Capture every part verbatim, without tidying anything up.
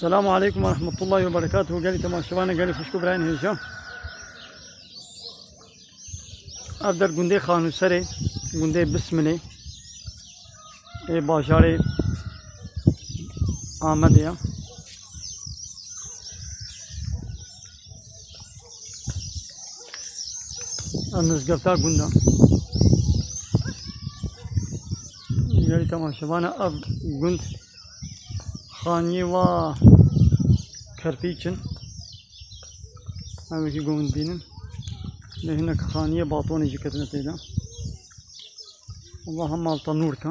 Selamu aleykum ve rahmetullahi ve berekatuhu. Gelî temaşevanê, gelî xwişk û birayên hêja. Ev der gundê Xanûserê, gundê Bismilê, ê bajarê Amedê ya. Ev mizgefta gund e. Gelî temaşevana ev gund xaniyê wa kerpîç in. Ev wekî ku hûn dibînin. Lê hinek xaniyê batonê jî ketine tê de. Allah hem malta nûr ke.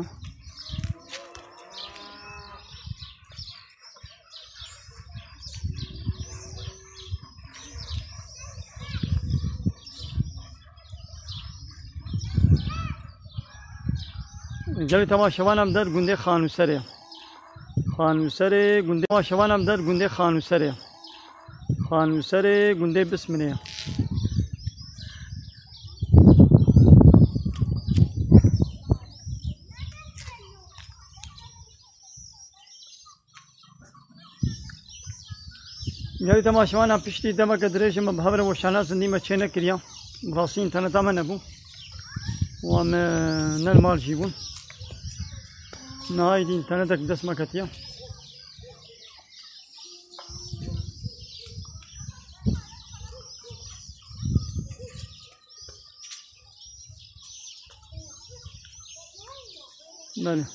Gelî temaşevan em der gundê Xanûserê. Xanûserê gundê, temaşevan em der gundê Xanûserê. Xanûserê gundê Bismilê. Gelî temaşevanan piştî demeke dirêj me bi hev re weşana zindî me çê nekiriya. Bi rastî înterneta me nebû. Û em, e, ne li mal jî bûn. Niha êdî înternetek bi dest me ketiye. Belê.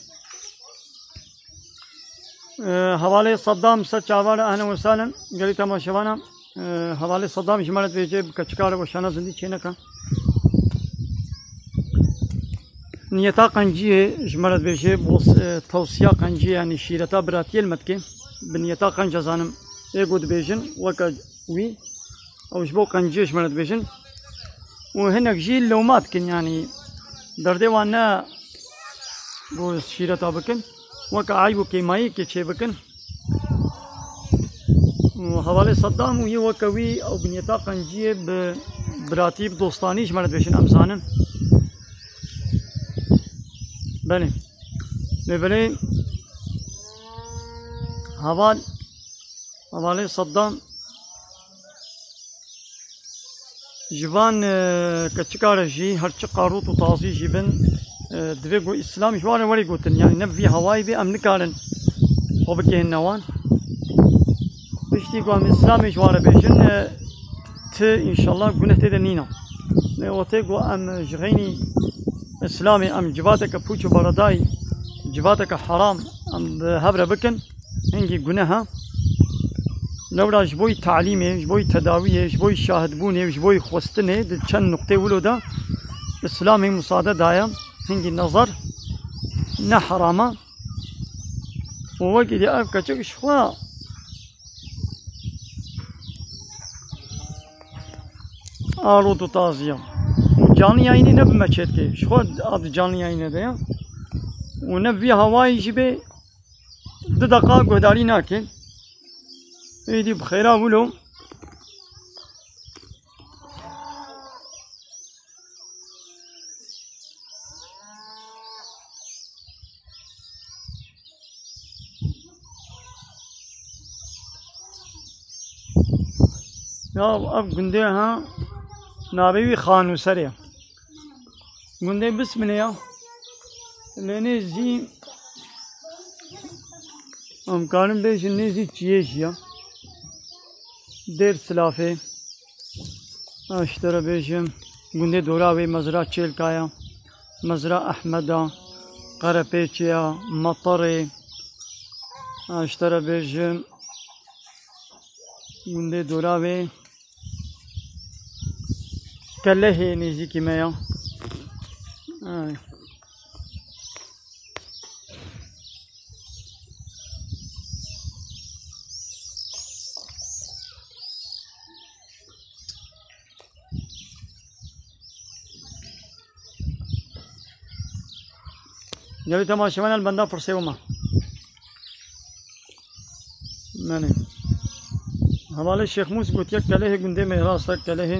Ee, hevalê Saddam ser çavan re, ehlen we sahlen. Gelî temaşevana, ee, hevalê Saddam ji me re dibêje, bi keçika re weşana zindî çê neke. Niyeta qenciyê ji me re dibêje, bo, ee, tewsiya qenciyê, yanî şîreta biratiyê li me dike. Bi niyeta qenc ez zanim, ê ku dibêjin, weke wî, ew ji bo qenciyê ji me re dibêjin. Û hinek jî lewma dikin, yanî derdê wan ne ku şîreta bikin, weke eyb û kêmayî kê çê bikin. Û hevalê Seddam û yê weke wî, ew bi niyeta qenciyê, bi biratî, bi dostanî ji me re dibêjin, em zanin. Belê. Lê belê heval, hevalê Seddam ji van, e, keçika re jî, her çi qarût û tazî jî bin, e, divê ku Îslam ji wan re werê gotin. Yanî ne bi vî hawayî bê, em nikarin xwe bigihîne wan. Piştî ku em Îslamê ji wan re bêjin, e, ti înşallah guneh tê de nîne. Lê wextê ku em ji xeynî Îslamê em civateke pûç û beredayî, civateke heram em bi hev re bikin, hingî guneh e. Lewra ji bo yî talîmê, ji bo yî tedawiyê, ji bo yî şahidbûnê, ji bo yî xwestinê di çend nuqtê wilo de Îslamê musade daye, hingî nezar ne heram e. Û wekî dî ev keçik ji xwe a rût û taziya. Û canlı yayınê ne bi me çêdikê. Ji xwe a di canlı yayınê de ya. Û ne vî hawayî jî bê, di deqa guhdarî nake. Êdî bi xêra wilo. Ya ev gundê ha, navê wî Xanûserê ye. Gundê Bismilê ya. Lê nêzî, em karin bêjin nêzî çiyê jî ya. Dêr Silafê. Ez ji te re bêjim, gundê dora wê mezra Çêlka ya, mezra Ehmeda, Qerepêçê ya, Meterê. Ez ji te re bêjim, gundê dora wê Kelehê nêzîkî me ya. Ay. Gelî temaşevan el benda pirsê wima. Belê. Hevalê Şêx Mûs gotiye Kelehê gundê me, rast e, Kelehê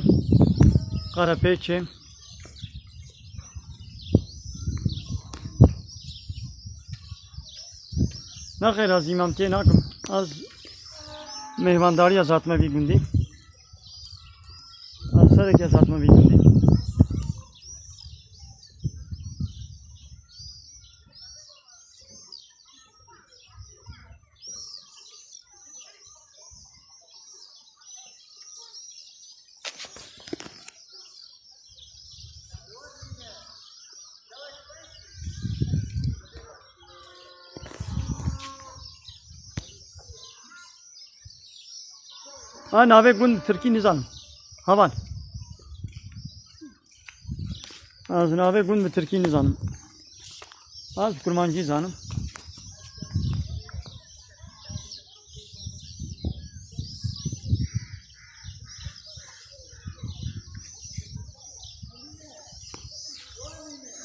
Qerepêçê. Nexêr, ez îmamtiyê nakim. Ez Mêvandariya zatme vî gundî. Ez sereke zatme vî gundî. Ha, navê gund bi tirkî nizanim. Heval. Ez navê gund bi tirkî nizanim. Ez kurmancî zanim.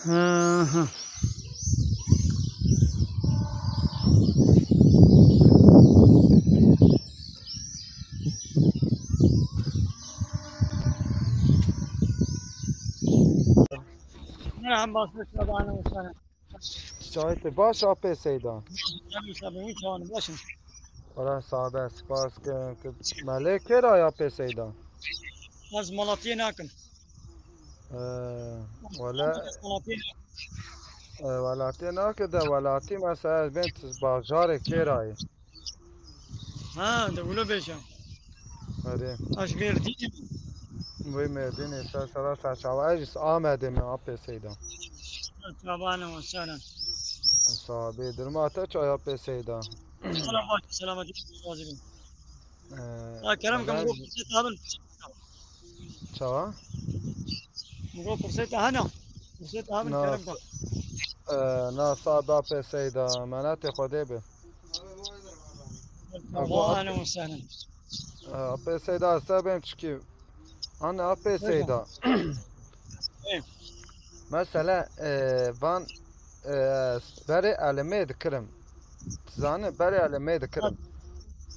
Hı hı. Merhaba, hoş geldin. Çayê te baş, Apê Seyda? Tabii, tabii, wî çawan baş in. Wala sabe, spas kirim. Melê kê ra ya, Apê Seyda? Ez malatiyê nakim. Ee, wala, Malatiyê nakim. Ee, welatiyê nake de, welatî mesela, ez bên tu bajarê kê ra yî? Ha, de wilo bêje. Erê. Ez Mêrdînî. Wê Mêrdînê, ser sera ser çava. Ez jî Amedê me, Apê Seyda. Çavan e, seren. Sabe, durma te çaya, Apê Seyda? Selam, selamet, razî bin. Ee, Ya kerem kim, Ömer bu fırsat alın. Çawa? Bu fırsat hana. Fırsat alın, Na, kerem kim. Ee, na sabe, Apê Seyda, menetê Xwedê be. Wa ahlen sehlen. Ee, Apê Seyda, ez te bêm çikî. Ana Apê Seyda. Ê. Mesela, e, van, e, berê elimê dikirim. Zanî, berê elimê dikirim.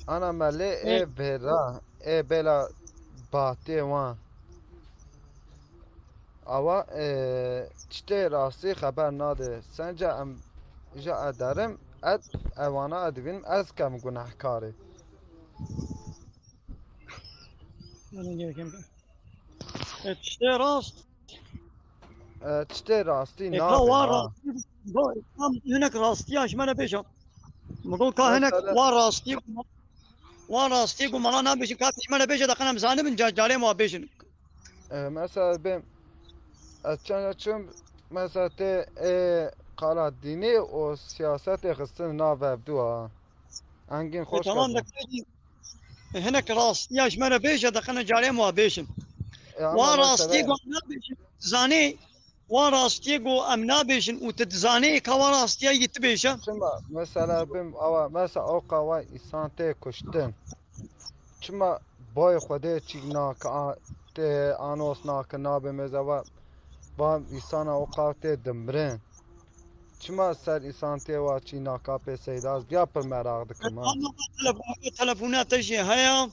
Ana me lê ê Ê. Vêra, ê bêla batê wan. Awa, e, çitê rastî xeber nade. Sence em ji ederim, et ewana edivînim, ez kem gunehkarê. Yanı gereken. E, tiştê rast. E, tiştê rastî E, ka nabe, wan ha. Rastî, go, tam hinek rastiya ji me ne bêje. Mi got ka hinek Mesela wan rastî, wan rastî ku mala nabêjin, ka ji me ne bêje, de qenem zanibin, ca-, carê ma bêjin. E, mesela bêm, ez çend çim, mesela tê, e, qala dînî û siyasetê xistin nav hevdû ha. Engîn E, xweş tamam, de kevin. Hinek rastiya ji me re bêje, de qene carê ma bêjin. E, ama Wan rastiyê mesela ku em nabêjin, zanê, wan rastiyê ku em nabêjin û tu dizanê ka wan rastiya yî tu bêje. Çima mesela bim awa, mesela o qawa insan tê kuştin. Çima boy Xwedê çîk nake, a, tê anos nake, nabê mezeva, va insana o qav tê dimrin. Çima ser îsantiyê wa çî naka pê Seyda? Ez ya pir meraq dikim, ha. Ama telefon-, telefona te jî heye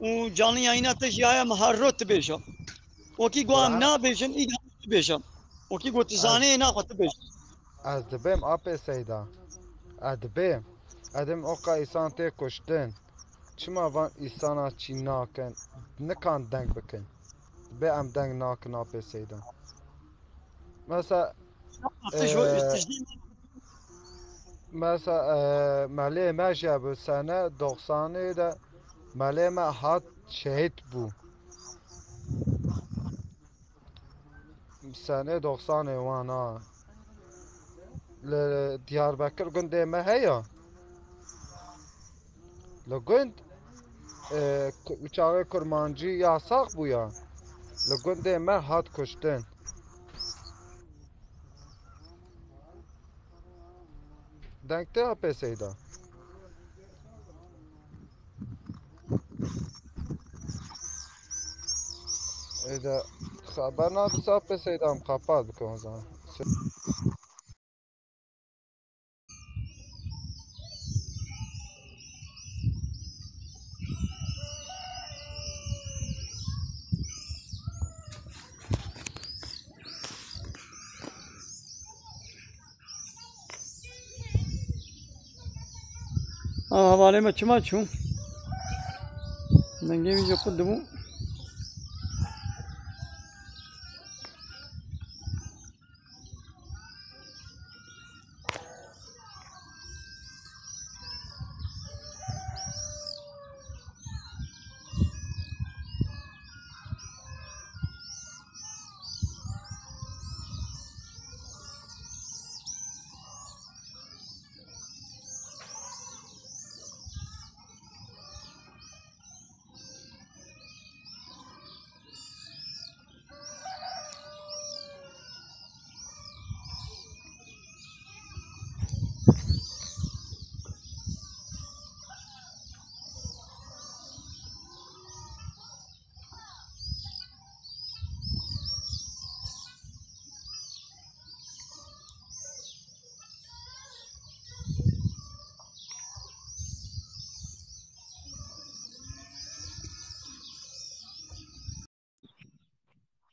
û canlı yayına te jî heye, me her ro tu bêje. Wekî ku em Wala nabêjin, î tu bêje. Wekî ku tu ez, zanê, naxwe tu bêje. Ez dibêm apê Seyda. Ez dibêm. Ez dibêm oqa îsan tê kuştin. Çima van îsana çî nakin? Nikan deng bikin. Bê em deng nakin apê Seyda. Mesela, Artış o, e, artış değil mi? Mesela, e, melê me jî bi sene doxsanê de melê me hat şehîd bû. Sene doxsanê wan a. Li Diyarbekir gundê me heye. Li gund, e, ku-, çaxê kurmancî yasax bûya. Li gundê me hat kuştin. Deng te apê Seyda. Êde xeber nadisa apê Seyda, em kapat bikin o zaman. Ha, hevalê me çima çû? Dengê wî jî qut dibû.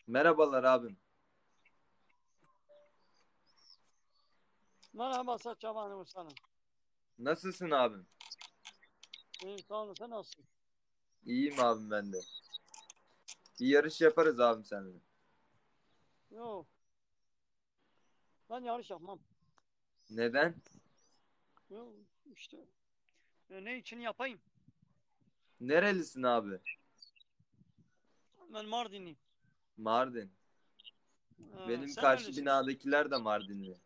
Merhabalar abim. Merhaba, saç çabanım sana. Nasılsın abim? İyiyim, sağ olun. Sen nasılsın? İyiyim abim ben de. Bir yarış yaparız abim seninle. Yok. Ben yarış yapmam. Neden? Yok, işte. E, ne için yapayım? Nerelisin abi? Ben Mardinliyim. Mardin. Ee, Benim sen karşı nerelisin? Binadakiler de Mardinli.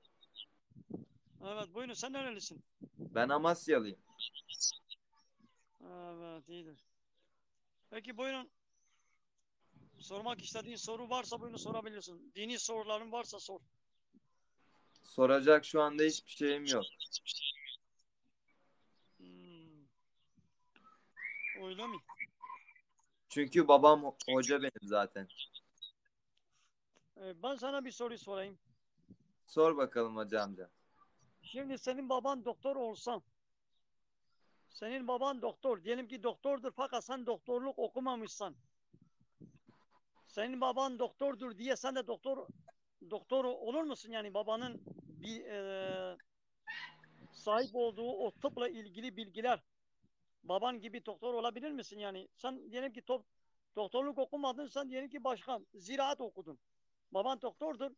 Evet, buyurun, sen nerelisin? Ben Amasyalıyım. Evet, iyidir. Peki buyurun. Sormak istediğin soru varsa buyurun sorabilirsin. Dini soruların varsa sor. Soracak şu anda hiçbir şeyim yok. Hmm. Öyle mi? Çünkü babam ho- hoca benim zaten. Ee, ben sana bir soru sorayım. Sor bakalım hacı amca. Şimdi senin baban doktor olsa, senin baban doktor, diyelim ki doktordur fakat sen doktorluk okumamışsan, senin baban doktordur diye sen de doktor doktor olur musun? Yani babanın bir e, sahip olduğu o tıpla ilgili bilgiler, baban gibi doktor olabilir misin? Yani sen diyelim ki top, doktorluk okumadın, sen diyelim ki başka ziraat okudun. Baban doktordur.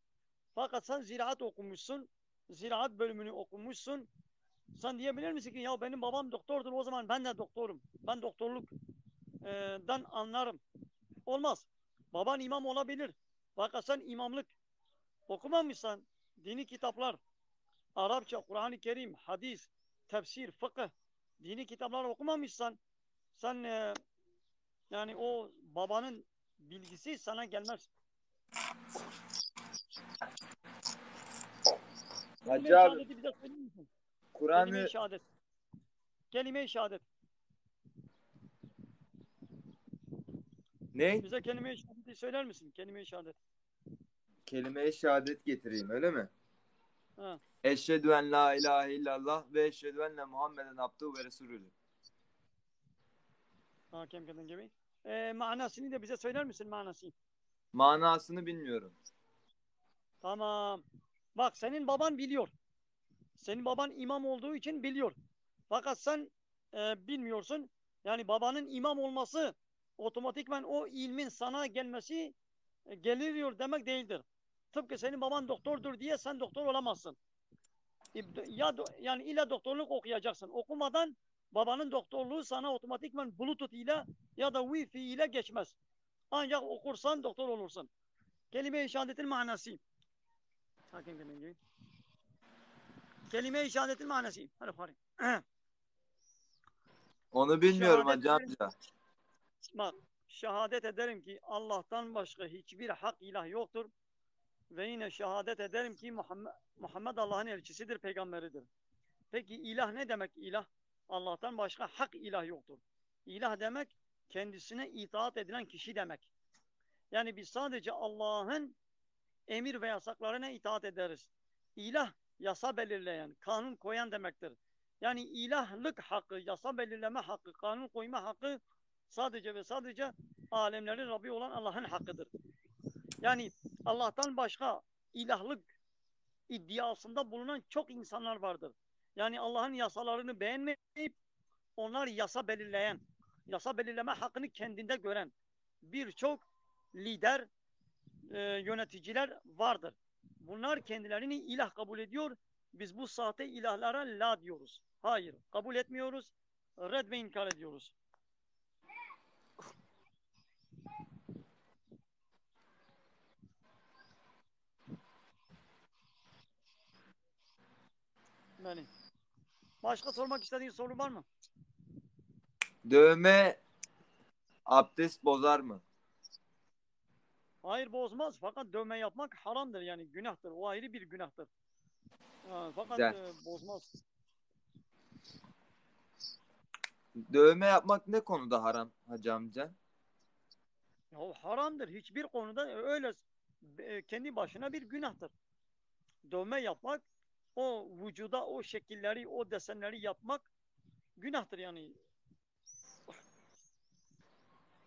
Fakat sen ziraat okumuşsun. Ziraat bölümünü okumuşsun. Sen diyebilir misin ki ya benim babam doktordur, o zaman ben de doktorum. Ben doktorluk e, dan anlarım. Olmaz. Baban imam olabilir. Fakat sen imamlık okumamışsan, dini kitaplar, Arapça, Kur'an-ı Kerim, hadis, tefsir, fıkıh, dini kitaplar okumamışsan, sen e, yani o babanın bilgisi sana gelmez. Hacı abi, şehadeti bize söyler misin? Kur'an'ı Kelime-i şehadet. Kelime-i şehadet. Ne? Bize kelime-i şehadeti söyler misin? Kelime-i şehadet. Kelime-i şehadet getireyim, öyle mi? Ha. Eşhedü en la ilahe illallah ve eşhedü enne Muhammeden abduhu ve resulüdür. Ha, kem kedin gibi. E, manasını da bize söyler misin manasını? Manasını bilmiyorum. Tamam. Bak, senin baban biliyor. Senin baban imam olduğu için biliyor. Fakat sen e, bilmiyorsun. Yani babanın imam olması otomatikman o ilmin sana gelmesi e, geliriyor demek değildir. Tıpkı senin baban doktordur diye sen doktor olamazsın. E, do- ya do- yani illa doktorluk okuyacaksın. Okumadan babanın doktorluğu sana otomatikman Bluetooth ile ya da Wi-Fi ile geçmez. Ancak okursan doktor olursun. Kelime-i şehadetin manası. Sakin gelin. Kelime-i şehadetin manası. Hadi fare. Onu bilmiyorum Şehadet hacı ederim. Amca. Bak, şehadet ederim ki Allah'tan başka hiçbir hak ilah yoktur. Ve yine şehadet ederim ki Muhammed, Muhammed Allah'ın elçisidir, peygamberidir. Peki ilah ne demek ilah? Allah'tan başka hak ilah yoktur. İlah demek kendisine itaat edilen kişi demek. Yani biz sadece Allah'ın emir ve yasaklarına itaat ederiz. İlah yasa belirleyen, kanun koyan demektir. Yani ilahlık hakkı, yasa belirleme hakkı, kanun koyma hakkı sadece ve sadece alemlerin Rabbi olan Allah'ın hakkıdır. Yani Allah'tan başka ilahlık iddiasında bulunan çok insanlar vardır. Yani Allah'ın yasalarını beğenmeyip onlar yasa belirleyen, yasa belirleme hakkını kendinde gören birçok lider, e, yöneticiler vardır. Bunlar kendilerini ilah kabul ediyor. Biz bu sahte ilahlara la diyoruz. Hayır, kabul etmiyoruz. Red ve inkar ediyoruz. Yani. Başka sormak istediğin soru var mı? Dövme abdest bozar mı? Hayır, bozmaz. Fakat dövme yapmak haramdır, yani günahtır. O ayrı bir günahtır. Ha, fakat Güzel. e, bozmaz. Dövme yapmak ne konuda haram, hacı amca? Ya o haramdır. Hiçbir konuda öyle e, kendi başına bir günahtır. Dövme yapmak, o vücuda o şekilleri, o desenleri yapmak günahtır yani.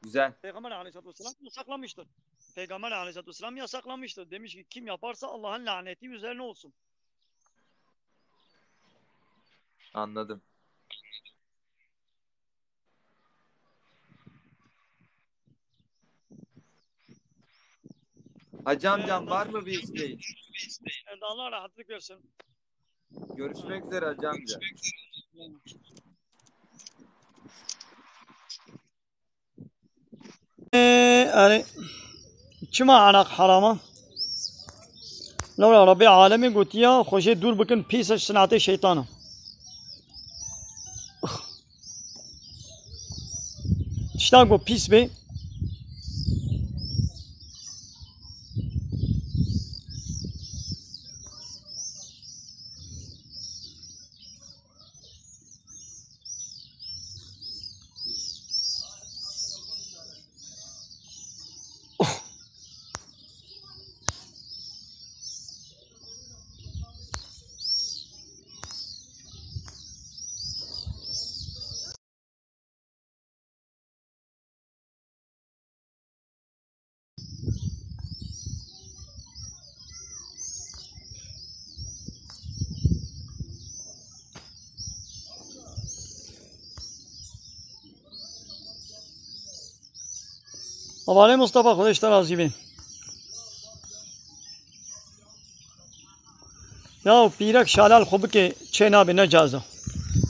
Güzel. Peygamber aleyhissalatü vesselam yasaklamıştır. Peygamber aleyhissalatü vesselam yasaklamıştır. Demiş ki kim yaparsa Allah'ın laneti üzerine olsun. Anladım. Hacı amcam, var mı bir isteğin? Evet, Allah rahatlık versin. Görüşmek üzere hacı amca. Ee, yani, çima arak harama? Lewra Rabbê alemê gotiya, xwe jê dûr bikin, pîs e, sinatê şeytan e. Tişta ku pîs bê. Hevalê Mustafa, Xwedê ji te razî be. Ya pîrek şalal xwe bike çê nabe, ne caiz e.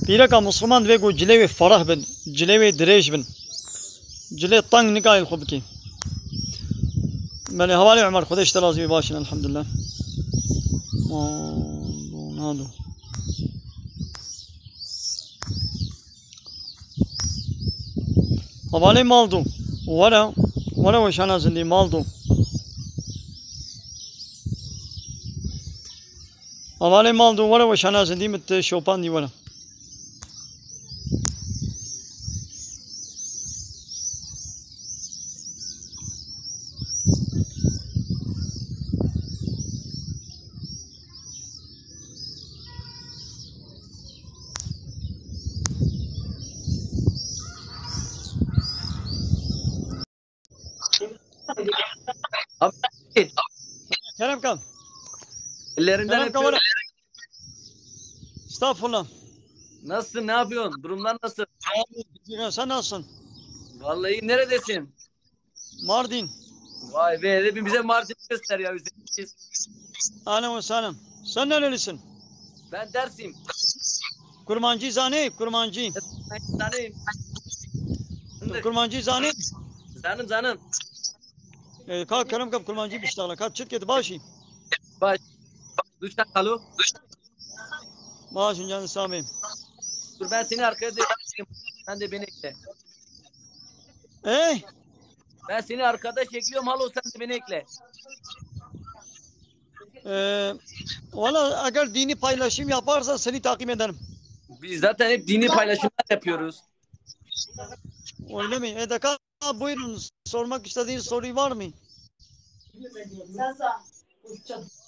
Pîreka Misliman divê ku cilê wê fereh bin, cilê wê dirêj bin. Cilê teng nikayê xwe bike. Belê, hevalê Ömer, Xwedê ji te razî be, baş in, elhamdulillah. Nado. Hevalê Maldo, were, were weşana zindî Maldo. Hevalê Maldo, were weşana zindî, min te şopandî, were. Abi, Kerem kan. Ellerinden Kerem kan öpüyorum. Estağfurullah. Nasılsın? Ne yapıyorsun? Durumlar nasıl? Sen nasılsın? Vallahi neredesin? Mardin. Vay be, hele bir bize Mardin göster ya. Biz Ahlen ve sahlen. Sen nerelisin? Ben Dersim. Kurmancî zanî, kurmancî. Zanim. Kurmancî zanî. Zanim, zanim. E, ka kerem kem kurmancî biştexle. Ka çit ket başî. Baş. Duşta kalu. Başın canı sami. Dur, ben seni arkadaş ekliyorum. Sen de beni ekle. E? Ben seni arkadaş ekliyorum. Halo, sen de beni ekle. E, valla eğer dini paylaşım yaparsa seni takip ederim. Biz zaten hep dini paylaşımlar yapıyoruz. Öyle mi? E, dakika, buyurun. Sormak istediğiniz soru var mı?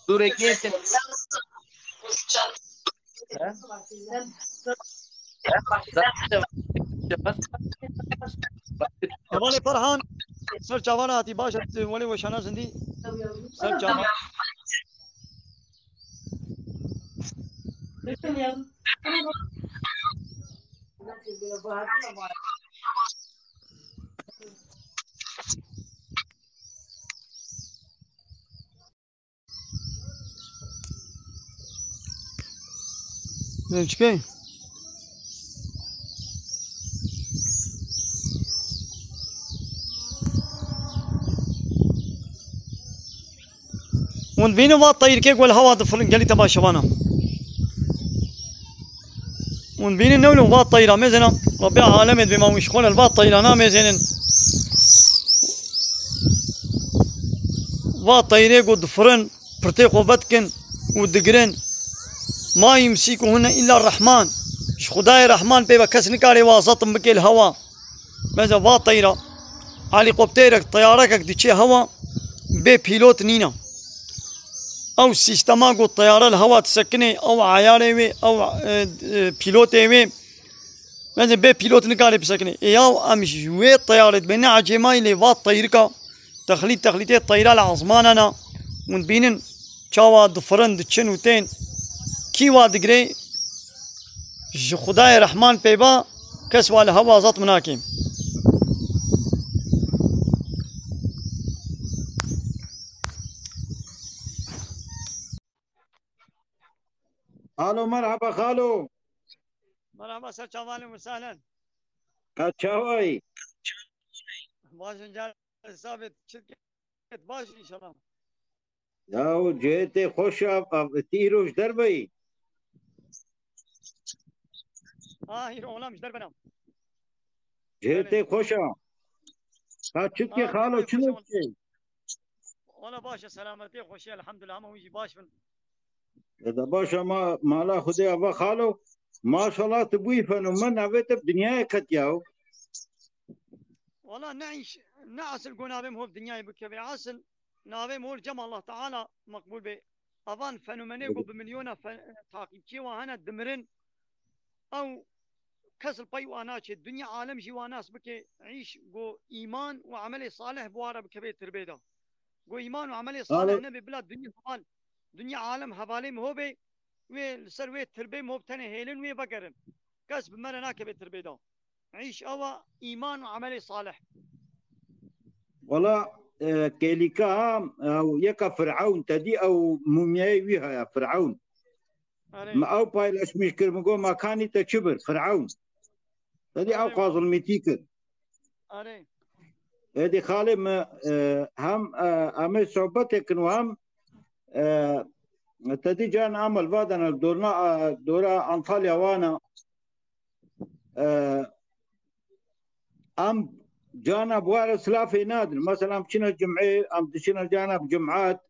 Dur, ekleyeyim seni. He? Zaten Hevalê Ferhan, ser çavan hatî, baş e, welê weşana zindî. Ser çavan. Çikê? Hûn bînin va teyrikê ku li hewa difirin gelî te baş e vana. Hûn bînin newlin va teyra mêzena. Rebê alemê dibê ma hûn ji xwe li va teyra namêzênin. Va teyrê ku difirin, pirtê xwe vedikin û digirin. Ma yumsikuhunne illa Rehman. Ji Xwedayê Rehman pê ve kes nikare wa zetim bike li hewa. Mesela va teyra, helîkopterek, teyarekek diçe hewa, bê pîlot nîne. Ew sîstema ku teyare li hewa disekine, ew ayarê wê, ew, e, e, pîlotê wê, mesela bê pîlot nikare bisekine. Ê yaw em ji wê teyarê dibê ne ecêmayî lê va teyrika, texlît texlîtê teyra li ezmana ne. Hûn dibînin çawa difirin, diçin û tên. Kî wa digre? Ji Xwedayê Rehman pê ba, kes wa li hewa zat min nake. Alo, merhaba xalo. Merhaba, ser çavan, ê we sehlen. Ka çawayî? Baş in, car sabit, çirket baş inşallah. Ya, cihê te xweş e, a, tu îro ji derve yî? Ha, îro olam ji derve ne. Cihê te xweş e. Ha, çi dikî xalo, çi dikî? Wala baş e, selametê, xweşî, elhamdulillah, hema hûn jî baş bin. E de baş e, ma mala Xwedê ava xalo. Maşallah, tu bûyî fenomen, navê te bi dinyayê ketiya. Wala ne îş, ne esil ku navê min hov dinyayê bikeve. Esil navê min hov cem Allah Teala meqbûl be. Avan fenomenê ku bi milyona fe-, takipçiyê wan hene dimirin. Ew kes li pey wan naçe. Dinya alem jî wan nas bike. Îş ku îman û emelê salih bi wan re bikeve tirbê de. Ku îman û emelê salih nebe bila dinya heval, dinya alem hevalê min hov be. Wê li ser wê tirbê min hov tenê hêlin wê vegerin. Kes bi me re nakeve tirbê de. Îş ew e, îman û emelê salih. Wala, e, kêlîka, e, yeka Firewn, te dî ew mumyayê wî haya, Firewn. Erê. Me ew paylaşmiş kir, min got, "Ma kanî te çi bir, Firewn?" Te dî ew Erê. Qazilmîtî kir. Erê. Êdî xalê me, e, hem, e, em ê sohbetê kin û hem, e, te dî can em li va dana, dorna, e, dora Antalya wana. E, em cana bi ware silafê nadin. Mesela em çine cumê, em diçine cana bi cumat.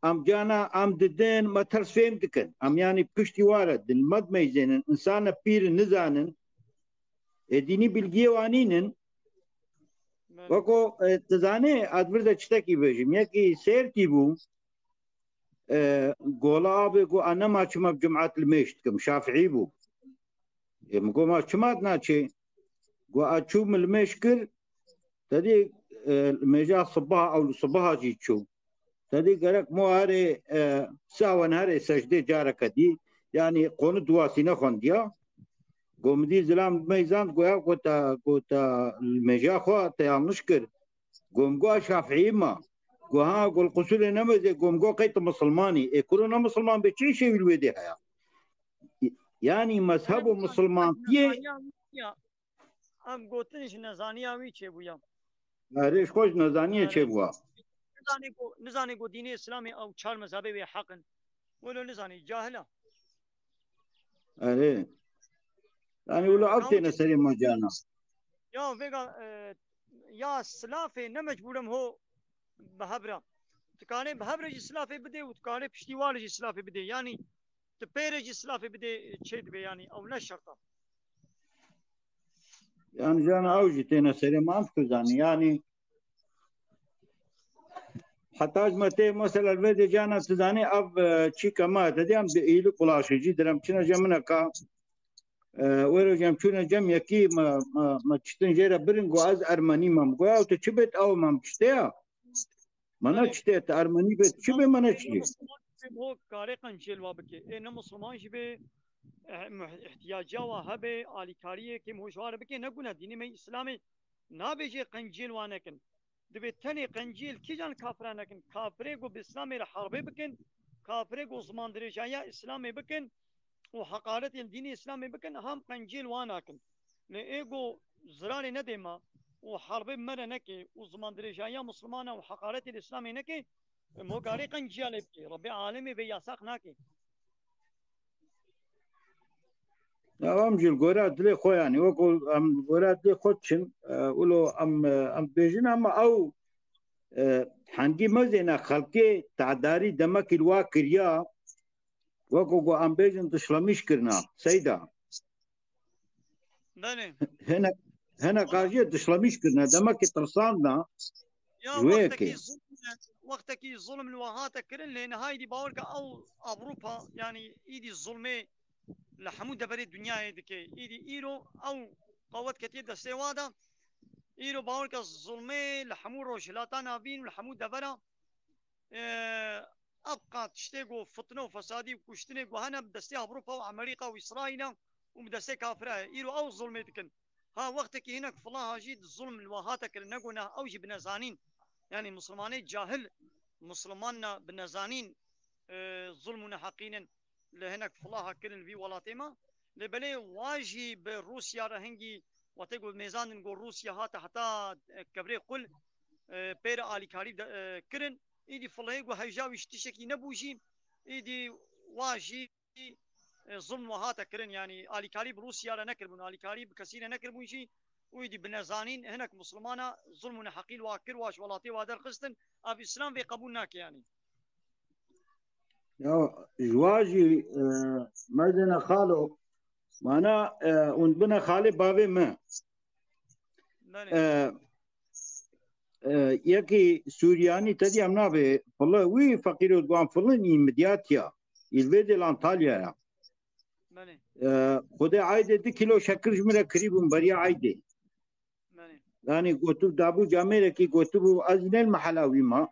Em cana em didin, me ters fêm dikin. Em yanî piştî ware din, me dimeyzênin. Însan e pîr nizanin. E, dînî bilgiyê wan nînin. Belê. Weko, e, tu zanê, ez vir de çitekî bêjim. Yekî sêrkî bû. E, gola abê ku a nema çima bi cumat li mêj dikim, şafiî bû. E, min got, "Ma çima naçê?" Got, "A çû min li mêj kir, te dî, e, li mêja sibaha ew li sibaha jî çû. Te dî gerek mo herê, e, sawen herê secdê careke dî, yanî qonût wasî nexwendiya." Got, "Min dî zilam li mêj zand, goya ku te, ku te li mêja xwe te yanlış kir." Got, "Min got, a şafiî ma." Got, "Ha, got, li qusûrê nemêzê." Got, "Min got, qey tu misilmanî?" Ê kuro ne misilman bê, çi îşê wî li wê dê heye? Yanî mezheb û misilmantiyê. Em gotin ji nezaniya wî çêbûya. Erê, ji xwe ji nezaniyê çêbûya. Nizanê ku, nizanê ku dînê Îslamê ew çar mezhebê wê heq in. Welo nizanê, cahil e. Erê. Yanî wilo ev têne serê me cana. Ya vêga, e, ya silafê ne mecbûr em ho bi hev re. Tu karê bi hev re jî silafê bidê û tu karê piştî wa re jî silafê bidê. Yanî tu pê re jî silafê bidê, çê dibe, yanî ew ne şert e. Yanî cana ew jî têne serê me, em tu zanî. Yanî heta ji me tê mesela li vê dê cana tu zanî ev, e, çîka me te dî em di îlik ulaşê jî direm çine cem mineka, e, wêro cem çûne cem yekî me, me, me çitin jê re birin, got, "Ez ermenî me." Min got, "Ya tu çi bêt ew me çitê ya?" Mana çi te, te ermenî be, çi be, mana çi? Ho karê qencêl wa bike. Ê ne Musliman jî be, eh, muh-, ihtiyaciya wa hebe, alîkariyê kêm ho ji wa re bike, ne gune dînê me Îslamê nabêje qencêl wa nekin. Divê tenê qencêl kîjan kafira nekin. Kafirê ku bi Îslamê re herbê bikin, kafirê ku zimandirêjahiya Îslamê bikin, û heqaretê li dînê Îslamê bikin, ham qenciyê li wan nakin. Lê ê ku zirarê nedê me û herbê bi me re neke û zimandirêjahiya Mislimana û heqaretê li Îslamê neke, em hokarê qenciya lê bike. Rebê alemê vê yasax nake. Ya em jî li gora dilê xwe, yanî wekû em li gora dilê xwe diçin, e, wilo em, e, em dibêjin, ama ew, e, hengî mezêne xelkê tedarî demekî li wa kiriya, wekû ku em bêjin dişlemîş kirina, Seyda. Belê. Hinek, hinek a jê dişlemîş kirine, demekî tirsandina. Ya Ji wê wextekî yekê. zulm, wextekî zulm li we hate kirin, lê niha îdî bawer ke ew Ewropa, yanî îdî zulmê li hemû deverê dinyayê dike. Îdî îro ew qewet ketiye destê wa de. Îro bawer ke zulmê li hemû Rojhilata Navîn û li hemû devera, e, ev qat tiştê ku fitne û fesadî û kuştinê ku hene bi destê Ewropa û Amerîka û Îsraîla û bi destê kafira ye. Îro ew zulmê dikin. Ha wextekî hinek filaha jî zulm li we hate kirin, ne ku ne, ew jî bi nezanîn. Yanî Mislimanê cahil, Mislimanna bi nezanîn, e, zulm û neheqînin li hinek filaha kirin li vî welatê me. Lê belê wa jî bi Rûsya re hingî wextê ku mêzandin ku Rûsya hate heta, e, kevrê qul, e, pê re alîkarî de, e, kirin. Îdî filehê ku hewja wî ji tiştekî nebû jî, îdî wa jî, e, zulm wa hate kirin. Yanî alîkarî bi Rûsya re nekiribûn, alîkarî bi kesî re nekiribûn jî û îdî bi nezanîn hinek Mislimana zulm û neheqî li wa kir, wa ji welatê wa derxistin. Ev Îslam vê qebûl nake yanî. Ya ji wa jî, e, mezêne xalo, mana, e, hûn bine xalê bavê me. Belê. E, e, yekî Suryanî tedî em nabê fili wî feqîro guan filin î midyatiya. Î li vê dê li Antalya ya. Belê. E, Xwedê aydê du kîlo şekir ji min re kirîbûn beriya aydê. Belê. Yanî gotû dabû camêrekî gotibû ez ne li mehela wî ma.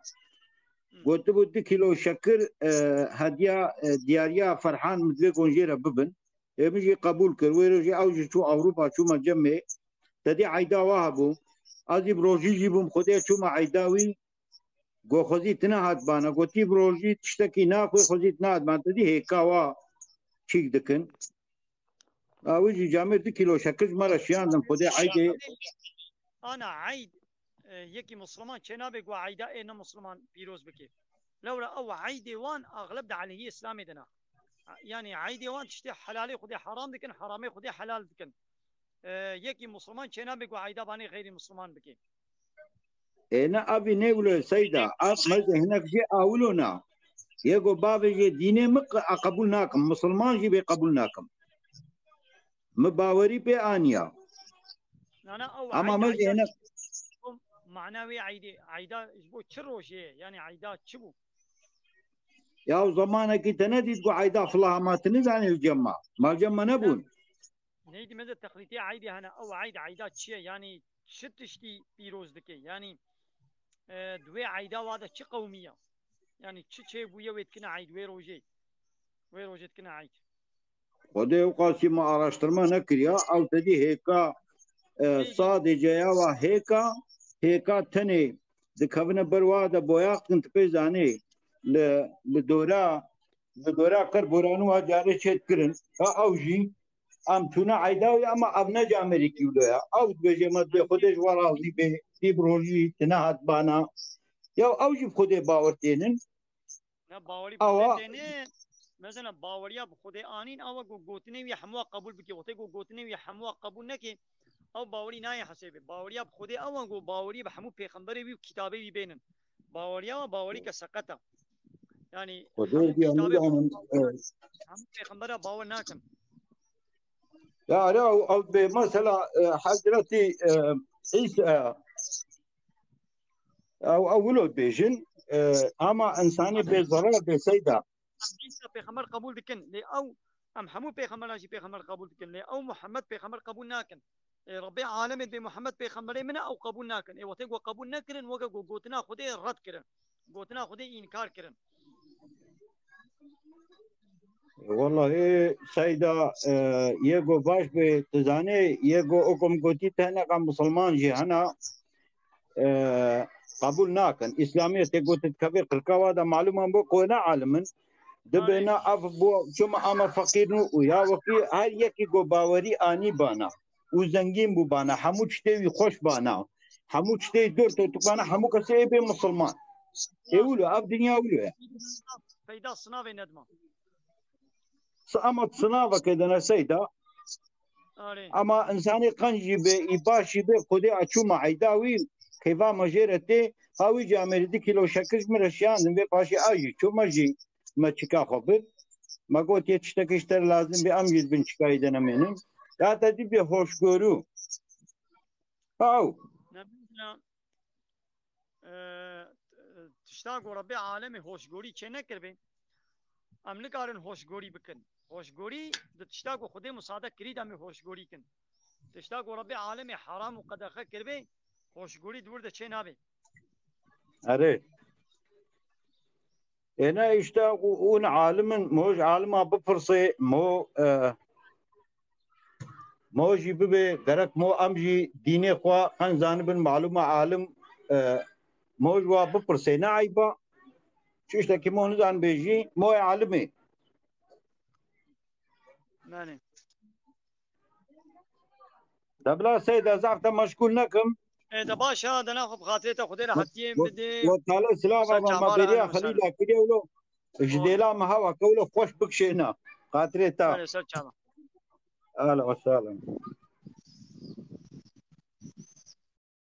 Gotibû du kîlo şekir, e, hediya, e, diyariya Ferhan min divê gonjê re bibin. Ê min jî qebûl kir. Wê rojê ew jî çû Ewropa, çûme cemê. Tedî eyda wa hebû. Ez jî bi rojî jî bûm, Xwedê çûme eyda wî. Got xwezî tine hat bana. Gotî bi rojî tiştekî naxwe, xwezî tine hat bana. Tedî hêka wa çîk dikin. A wî jî camêr du kîlo şekir ji me re şiyandin. Xwedê eydê. Ana eyd, e, yekî Misliman çênabe ku eyda ê ne Misliman pîroz bike. Lewra ew eydê wan axleb di aleyhî Îslamê de ne. Yanî eydê wan tiştê helalê Xwedê heram dikin, heramê Xwedê helal dikin. E, yekî Misliman çênabe ku eyda banê xeyrî Misliman bike. Ê ne, evî ne wilo Seyda, ev mezê hinek jê awilo na. Yê go bavê jê dînê min qe-, a qebûl nakim, Misliman jî bê qebûl nakim. Min bawerî pê aniya. Nana ew Ama eyda, mezê eyda hinek çi-, mana wê eydê, eyda ji bo çi rojê ye? Yanî eyda çi bû? Ya zemanekî te nedît ku eyda filaha ma tu nizanî li cem ma. Ma cem me nebûn. Neydi meze texlîtê eydê hene, ew eyd, eyda çi ye? Yanî çi tiştî pîroz dike? Yanî, e, di wê eyda wa de çi qewmiya? Yanî çi çêbûye wê dikine eyd, wê rojê? Wê rojê dikine eyd. Xwedê ew qasî me araştirma nekiriya, ew tedî hêka, e, sadê ceya wa hêka, hêka tenê dikevine ber wa de boyax dikin, tu pê zanê li, li dora, li dora qir boranû wa carê çêdikirin. Ha ew jî em çûne eyda wî, ama ev ne camêrekî wilo ya. Ew dibêje me dibê Xwedê ji we razî bê, dî bi rojî tu nehat bana. Ya ew jî bi Xwedê bawer tênin. Ne bawerî Awa. Xwedê têne, mesela baweriya bi Xwedê anîn, awa ku gotinê wî hemû qebûl bike. Wextê ku gotinê wî hemû qebûl neke, ew bawerî nayê hesêbê. Baweriya bi Xwedê ew e ku bawerî bi hemû pêxemberê wî û kitabê wî bênin. Baweriya we bawerî ke seqet e. Yanî Xwedê hemû diya kitabê nizanîn, e, hemû pêxembera bawer nakin. Ya, ya, ew, ew bê mesela, e, Hezretî, e, Îsa, ew, ew wilo dibêjin, e, ama insanê bê zerar bê Seyda. Îsa pêxember qebûl dikin, lê ew, em hemû pêxemberan jî pêxember qebûl dikin, lê ew Muhammed pêxember qebûl nakin. Ê, Rebbê alemê dibê Muhammed pêxemberê min e, ew qebûl nakin. Ê, wextê ku qebûl nekirin, weke ku gotina Xwedê red kirin. Gotina Xwedê înkar kirin. Wallahî Seyda, e, yê go baş bê, tu zanê, yê go okom gotî teneqa Musulman jî hena, e, qebûl nakin. Îslamiyetê got dikevê qirka wa de malûm e bo ku ne alim in. Dibêne ev bû çima ama feqîr nû û ya wekî her yekî ku bawerî anî bana û zengîn bû bana, hemû tiştê wî xweş bana, hemû tiştê dor totuk bana, hemû kesê ê bê misilman. Ê wilo, ev dinya wilo ye. Peyda sinavê nedma. Ama sinaveke dene seyda. Ama insanê qenc jî be, î baş jî be, Xwedê a çû me eyda wî, keyfa me jê re tê, ha wî jî em ê di kîlo şekir ji min re şiyandin, vê paşê a jî çû me jî, me çika xwe bir. Me got yê tiştekî ji te re lazim be, em jî di bin çikayê de nemênin. Ya te dî bê hoşgorû. Ew. Ne, mesela, e, tişta ku Rebbê alemê hoşgorî çê nekiribê, em nikarin hoşgorî bikin. Hoşgorî di tişta ku Xwedê musade kirî de em ê hoşgorî kin. Tişta ku Rebbê alemê heram û qedexe kiribê, hoşgorî di wir de çê nabê. Erê. Êne işte û-, ûn alimin, mo ji alima bipirsê, mo, e, mo jî bibê, gerek mo em jî dînê xwe qenc zanibin, malûma alim, e, mo ji wa bipirsê, ne eyba. Çi tiştekî mo nizanibê jî, mo yê alimê. Belê. De bila Seyda, zaf te meşgûl nekim. E, de baş ha, de naxwe bi xatirê te Xwedê rehetiyê bidê. Wa tale silav ama me bêriya Xelîla kiriye wilo. Ji dêla me hewa ke wilo xweş bikişêne. Xatirê te. Belê, ser çava. Ahlen ve sahlen.